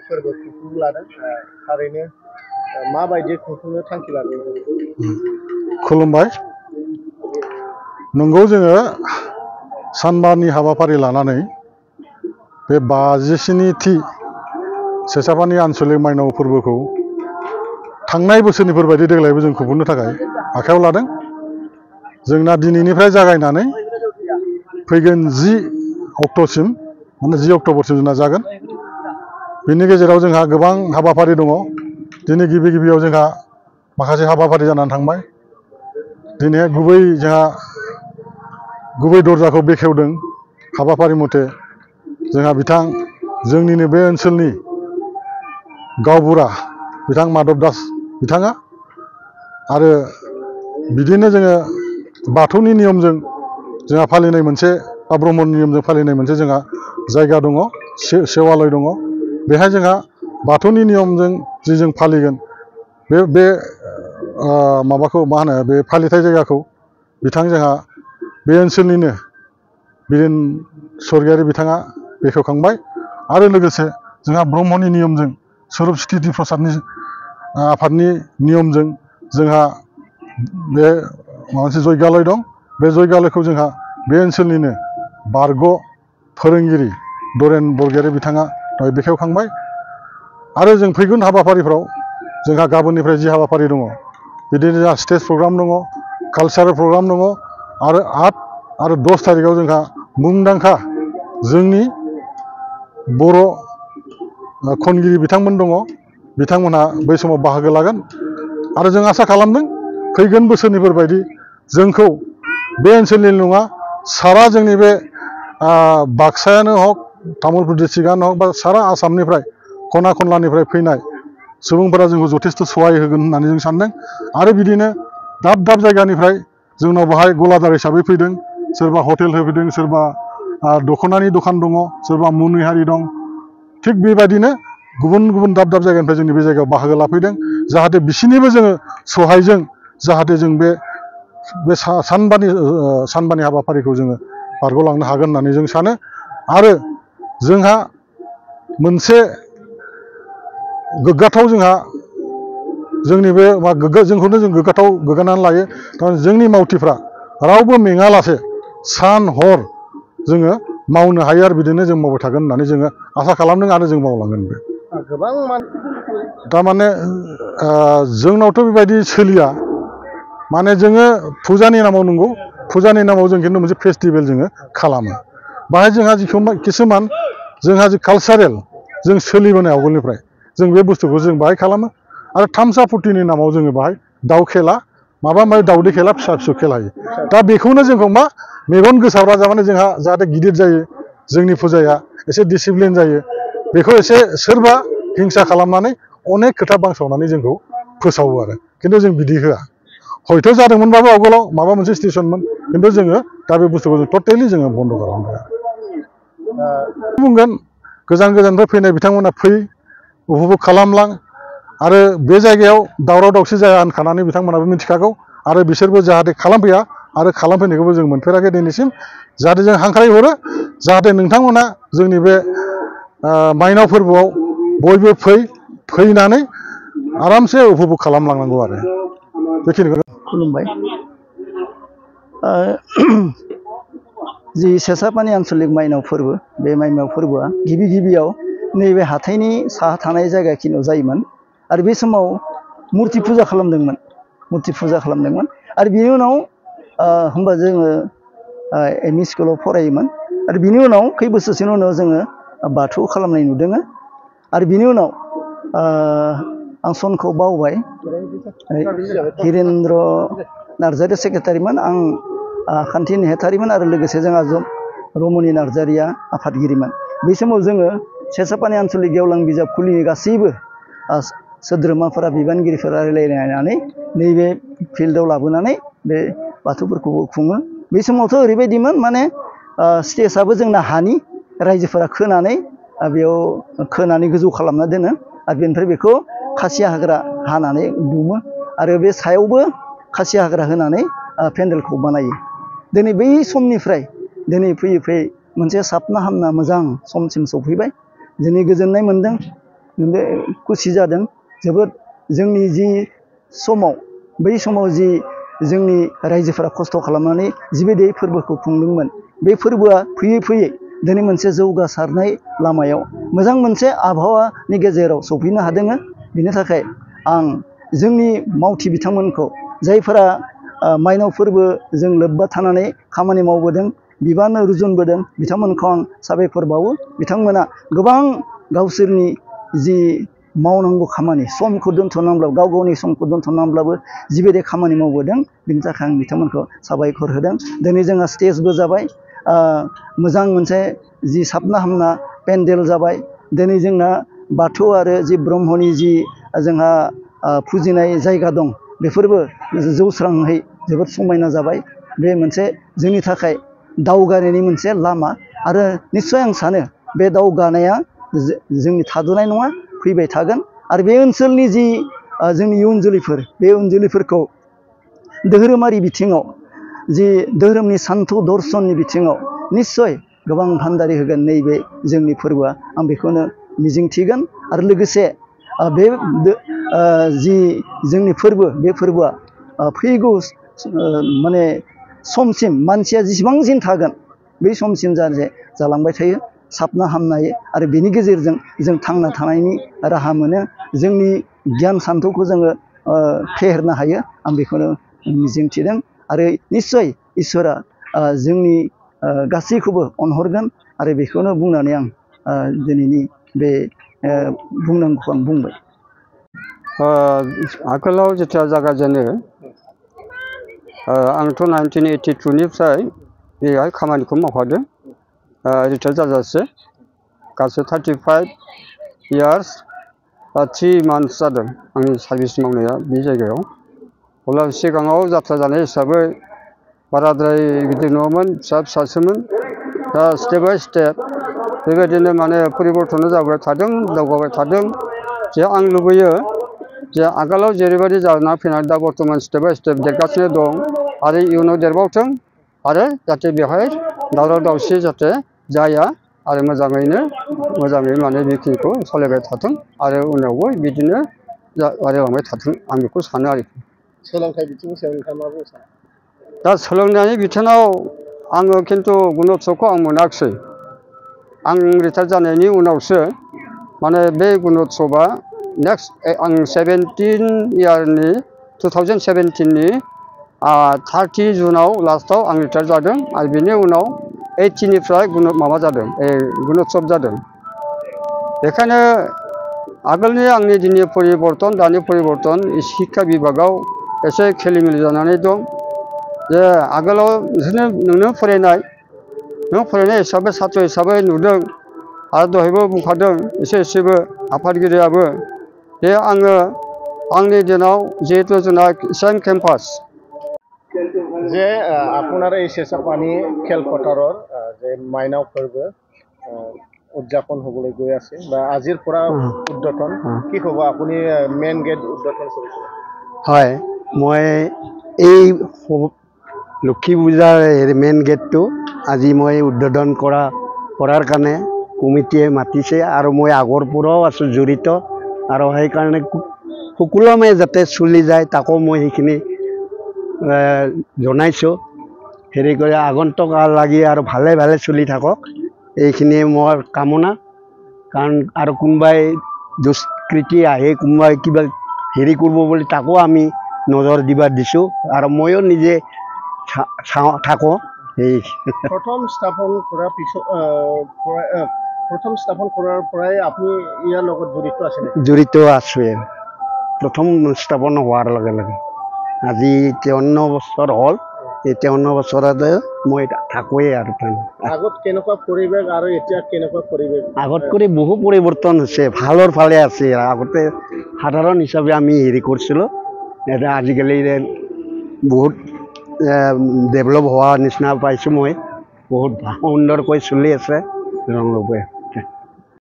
फोरबो खुंफुंनो लादों थारैनो माबायदि खुंफुंनो थांखि लादों? खुलुमबाय। नंगौ जोङो सानबानि हाबाफारि लानानै बे 57थि सेसापानि आन्चलिक माइनाव फोरबोखौ थांनाय बोसोरनिफोर बायदि देग्लायबो जों खुंफुंनो थाखाय आखायाव लादों। जोंना दिनैनिफ्राय जागायनानै फैगोन 10 अक्ट'सिम माने 10 अक्ट'बरसिम जोंना जागोन। बेनि गेजेराव जोंहा गोबां हाबाफारि दङ। दिनै गिबियाव जोंहा माखासे हाबाफारि जानानै थांबाय। दिनै गुबै दरजाखौ बेखेवदों हाबाफारि मथे जोंहा जोंनिनो बे ओनसोलनि गावबुरा बिथां माधब दास बिथाङा आरो बिदिनो जोङो बाथौनि नियमजों जोंहा फालिनाय मोनसे बा ब्रह्मनि नियमजों फालिनाय मोनसे जोंहा जायगा दङ, सेवालय दङ। बेहाय जोंहा बाथौनि नियमजों जि जों फालिगोन बे माबाखौ मा होनो बे फालिथाय जायगाखौ जोंहा बे ओनसोलनिनो बिरेन स्वर्गीयारि बिथाङा बेखेवखांबाय। आरो लोगोसे जोंहा ब्रह्मनि नियमजों स्वरुप स्थिति प्रसादनि आफादनि नियमजों जोंहा बे मोनसे जयगालय दं। बे जयगालयखौ जोंहा बे ओनसोलनिनो बारग' फोरोंगिरि दरेन बरगयारि बिथाङा दहाय बेखेवखांबाय। आरो जों फैगोन हाबाफारिफ्राव जोंहा गाबोननिफ्राय जि हाबाफारि दङ बिदिनो जोंहा स्टेज प्रग्राम दङ, कालचारेल प्रग्राम दङ आरो 8 आरो 10 थारिखआव जोंहा मुंदांखा जोंनि बर' खनगिरि बिथांमोन दङ। बिथांमोनहा बै समाव बाहागो लागोन आरो जों आसा खालामदों फैगोन बोसोरनिफोर बायदि जोंखौ बे ओनसोलनि नङा सारा जोंनि बे बाक्सायानो हक, तामुलपुर डिस्ट्रिक्टआनो हक बा सारा आसामनिफ्राय खना खनलानिफ्राय फैनाय सुबुंफोरा जोंखौ जथेस्थ' सहाय होगोन होननानै जों सानदों। आरो बिदिनो दाब जायगानिफ्राय जोंनाव बेहाय गलादार हिसाबै फैदों, सोरबा हटेल होफैदों, सोरबा दख'नानि दखान दङ, सोरबा मुनि हारि दं। थिग बेबायदिनो गुबुन दाब जायगानिफ्राय जोंनि बे जायगायाव बाहागो लाफैदों। जाहाथे बिसोरनिबो जोङो सहायजों जाहाथे जों बे सानबानि हाबाफारिखौ जोङो बारग'लांनो हागोन होननानै जों सानो। आरो जोंहा मोनसे गोग्गाथाव जोंनि बे जोंखौनो जों गोग्गानानै लायो। थारमाने जोंनि मावथिफ्रा रावबो मेङालासे सान हर जोङो मावनो हायो आरो बिदिनो जों मावबाय थागोन होननानै जोङो आसा खालामदों आरो जों मावलांगोन। गोबां थारमाने जोंनावथ' बेबायदि सोलिया। माने जोङो फुजानि नामाव नंगौ, फुजानि नामाव जों खिन्थु मोनसे फेस्टिभेल जोङो खालामो। बाहाय जोंहा किसुमान जोंहा जि कालचारेल जों सोलिबोनाय आवगोलनिफ्राय जों बे बुस्थुखौ जों बाहाय खालामो। आरो थामसा फुर्तिनि नामाव जोङो बाहाय दाउ खेला माबा दाउदै खेला फिसा खेला होयो। दा बेखौनो जोंखौ मेगन गोसारब्ला जाबानो जोंहा जाहाथे गिदिर जायो, जोंनि फुजाया एसे डिसिप्लिन जायो, बेखौ एसे सोरबा हिंसा खालामनानै अनेक खोथा बांसावनानै जोंखौ फोसावो आरो। खिन्थु जों बिदि होआ। हयथ' जादोंमोनबाबो आवगोलाव माबा मोनसे स्टेसनमोन, खिन्थु जोङो दा बे बुस्थुखौ जों टटेलि जोङो बन्द' खालामबाय। बुंगोन गोजाननिफ्राय फैनाय बिथांमोना उपभग खालामलां। आरो बे जायगायाव दावराव दावसि जाया होनखानानै बिथांमोनाबो मिथिखागौ। आरो बिसोरबो जाहाथे खालामफैया आरो खालामफैनायखौबो जों मोनफेराखै दिनैसिम। जाहाथे जों हांख्रायहरो जाहाथे नोंथांमोना जोंनि बे माइनाव फोरबोआव बयबो फैनानै आरामसे उपभग खालामलांनांगौ आरो बेखिनिखौ। खुलुमबाय। जि सेसापानि आन्चलिक माइनाव फोरबो, बे माइनाव फोरबोआ गिबियाव नैबे हाथाइनि साहा थानाय जायगाखिनियाव जायोमोन। आरो बे समाव मुर्ति फुजा खालामदोंमोन। आरो बिनि उनाव होमबा जोङो एम इ स्कुलाव फरायोमोन। आरो बिनि उनाव खै बोसोरसोनि उनाव जोङो बाथौ खालामनाय नुदों। आरो बिनि उनाव आं सनखौ बावबाय, हिरेन्द्र नार्जारि सेक्रेटारिमोन, आं खान्थि नेहाथारिमोन आरो लोगोसे जोंहा रमनि नार्जारिया आफादगिरिमोन। बै समाव जोङो सेसापानि आन्चलिक गेवलां बिजाब खुलिनि गासैबो सोद्रोमाफोरा बिबानगिरिफोरा रायलायनानै नैबे फिल्डआव लाबोनानै बे बाथौफोरखौबो खुङो। बै समावथ' ओरैबायदिमोन माने स्टेजआबो जोंना हानि, रायजोफोरा खोनानै गोजौ खालामना दोनो। आरो बेनिफ्राय बेखौ खासिया हाग्रा हानानै दुमो आरो बे सायावबो खासिया हाग्रा होनानै पेन्डेलखौ बानायो। दिनै बै समनिफ्राय दिनै फैयै मोनसे साबना हामना मोजां समसिम सफैबाय। दिनै गोजोननाय मोन्दों। खुसि जादों जोबोद जोंनि जि समाव बै समाव जि जोंनि रायजोफोरा खस्थ' खालामनानै जिबायदि फोरबोखौ खुंदोंमोन बे फोरबोआ फैयै फैयै दिनै मोनसे जौगासारनाय लामायाव मोजां मोनसे आबहावानि गेजेराव सफैनो हादों। बिनि थाखाय आं जोंनि मावथि बिथांमोनखौ जायफोरा माइनाव फोरबोजों लोब्बा थानानै खामानि मावबोदों बिबान रुजुनबोदों बिथांमोनखौ आं साबायखर बावो। बिथांमोना गोबां गावसोरनि जि मावनांगौ खामानि समखौ दोनथ'नानैब्लाबो गाव गावनि समखौ दोनथ'नानैब्लाबो जिबायदि खामानि मावबोदों बिनि थाखाय आं बिथांमोनखौ साबायखर होदों। दिनै जोंहा स्टेजबो जाबाय मोजां मोनसे जि साबना हामना पेन्डेल जाबाय। दिनै जोंना बाथौ आरो जि ब्रह्मनि जि जोंहा फुजिनाय जायगा दं बेफोरबो जौस्राङै जोबोद समायना जाबाय। बे मोनसे जोंनि थाखाय दावगानायनि मोनसे लामा आरो निस्सय आं सानो बे दावगानाया जोंनि थाद'नाय नङा फैबाय थागोन आरो बे ओनसोलनि जि जोंनि इयुन जोलैफोर बे इयुन जोलैफोरखौ धोरोमारि बिथिङाव जि धोरोमनि सान्थौ दर्शननि बिथिङाव निस्सय गोबां भान्दारि होगोन नैबे जोंनि फोरबोआ आं बेखौनो मिजिंथिगोन। आरो लोगोसे बे जि जोंनि फोरबो बे फोरबोआ फैगौ माने समसिम मानसिया जेसेबांसिन थागोन बै समसिम जाहाथे जालांबाय थायो साबना हामनायै आरो बेनि गेजेरजों जों थांना थानायनि राहा मोनो जोंनि गियान सान्थौखौ जोङो फेहेरनो हायो आं बेखौनो मिजिंथिदों। आरो निस्सय इसोरा जोंनि गासैखौबो अनहरगोन आरो बेखौनो बुंनानै आं दिनैनि बे बुंनांगौखौ आं बुंबाय। आगोलाव जेथिया जागायजेनो आंथ' 1982निफ्राय बेहाय खामानिखौ मावफादों रिटायार जाजासे गासै 35 इयार्स 3 मान्थस जादों आंनि सार्भिस मावनाया बे जायगायाव। अब्ला सिगाङाव जात्रा जानाय हिसाबै बाराद्राय गिदिर नङामोन फिसा फिसासोमोन। दा स्टेप बाय स्टेप बेबायदिनो माने परिबर्तन जाबाय थादों दावगाबाय थादों। जे आं लुबैयो जे आगोलाव जेरैबायदि जाना फैनानै दा बर्थमान स्टेप बाय स्टेप देरगासिनो दं आरो इयुनाव देरबावथों आरो जाहाथे बेवहाय दावराव दावसि जाहाथे जाया आरो मोजाङै माने बेखिनिखौ सालायबाय थाथों आरो उनावबो बिदिनो बारायलांबाय थाथों आं बेखौ सानो आरोखि। सोलोंथाइ बिथिंनि सायाव नोंथाङा मा बुंनो सानो? दा सोलोंनायनि बिथिङाव आङो खिन्थु गुणत्सबखौ आं मोनाखिसै। आं रिटायार जानायनि उनावसो माने बे गुणत्सबआ नेक्स्ट आं 2017नि 30 जुनाव लास्टआव आं रिटायार जादों आरो बेनि उनाव 80निफ्राय माबा जादों गुणत्सब जादों। बेखायनो आगोलनि आंनि दिननि परिबर्तन दानि परिबर्तन शिक्षा बिभागाव एसे खेलिमेलि जानानै दं। जे आगोलाव नोंनो फरायनाय हिसाबै सात्र हिसाबै नुदों आरो दहायबो बुंखादों एसेबो आफादगिरियाबो जे आंनि दिनाव जिहेतु जोंना सेम केम्पास যে আপোনাৰ এই চেঁচাপানী খেলপথাৰৰ যে মাইনাও फोरबो উদযাপন হ'বলৈ গৈ আছে বা আজিৰ পৰা উদ্বোধন কি হ'ব আপুনি মেইন গেট উদ্বোধন কৰিছে? হয় মই এই লক্ষী পূজাৰ মেইন গেটটো আজি মই উদ্বোধন কৰাৰ কাৰণে কমিটিয়ে মাতিছে আৰু মই আগৰ পৰাও আছোঁ জড়িত আৰু সেইকাৰণে সুকলমে যাতে চলি যায় তাকো মই সেইখিনি জনাইছোঁ। হেৰি কৰি আগন্তুক লাগি আৰু ভালে ভালে চলি থাকক এইখিনিয়ে মোৰ কামনা। কাৰণ আৰু কোনোবাই দুষ্কৃতি আহে কোনোবাই কিবা হেৰি কৰিব বুলি তাকো আমি নজৰ দিবা দিছোঁ আৰু ময়ো নিজে থাকোঁ। এই প্ৰথম স্থাপন কৰাৰ পৰাই আপুনি ইয়াৰ লগত জড়িত আছে নেকি? জড়িত আছোঁ। প্ৰথম স্থাপন হোৱাৰ লগে লগে আজি 53 বছৰ হ'ল। এই 53 বছৰতে মই থাকোঁৱেই আৰু আগত কেনেকুৱা পৰিৱেশ আৰু এতিয়া কেনেকুৱা পৰিৱেশ? আগত কৰি বহু পৰিৱৰ্তন হৈছে ভালৰ ফালে আছে। আগতে সাধাৰণ হিচাপে আমি হেৰি কৰিছিলোঁ এতিয়া আজিকালি বহুত ডেভেলপ হোৱা নিচিনা পাইছোঁ মই। বহুত সুন্দৰকৈ চলি আছে ৰংলপে।